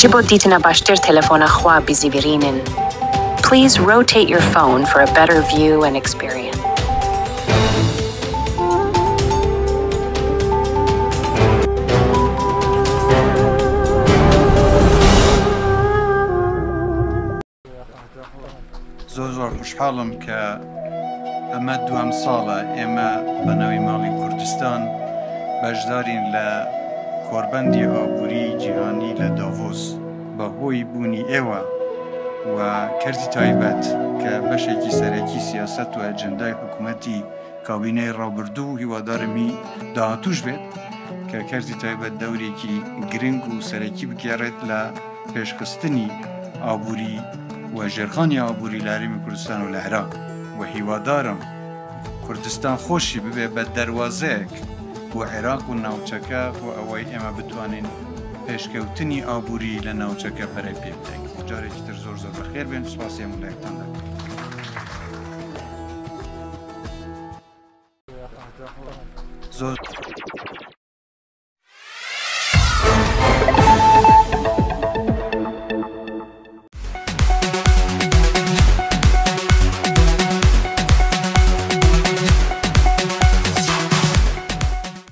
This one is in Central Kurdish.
Ji bo dîtina baştir telefona xwe bizîvirînin. Please rotate your phone for a better view and experience. زۆر زۆر خوشحاڵم کە ئەمە دووەم ساڵە ئێمە بە ناوی ماڵی کوردستان بەشدارین لە کۆربەندی ئابووری جیهانی لە داڤۆس. بە هۆی بوونی ئێوە و کەرتی تایبەت کە بەشێکی سەرەکی سیاسەت و ئەجندای حکوومەتی کابینەی ڕابردوو و هیوادارم هی داهاتووش بێت کە کەرتی تایبەت دەورێکی گرنگ و سەرەکی بگێڕێت لە پێشخستنی ئابووری و ژێرخانی ئابووری لە هەرێمی کوردستان و لە عێراق و هیوادارم کوردستان خۆشی ببێ بە دەروازەیەک بۆ عێراق و ناوچەکە بۆ ئەوەی ئێمە بتوانین پێشکەوتنی ئابووری لە ناوچەکە پەرەی پێ بدەین. جارێکی تر زۆر زۆر بەخێر بێن، سوپاسی هەموو لایەکتان دەکەم. زۆر.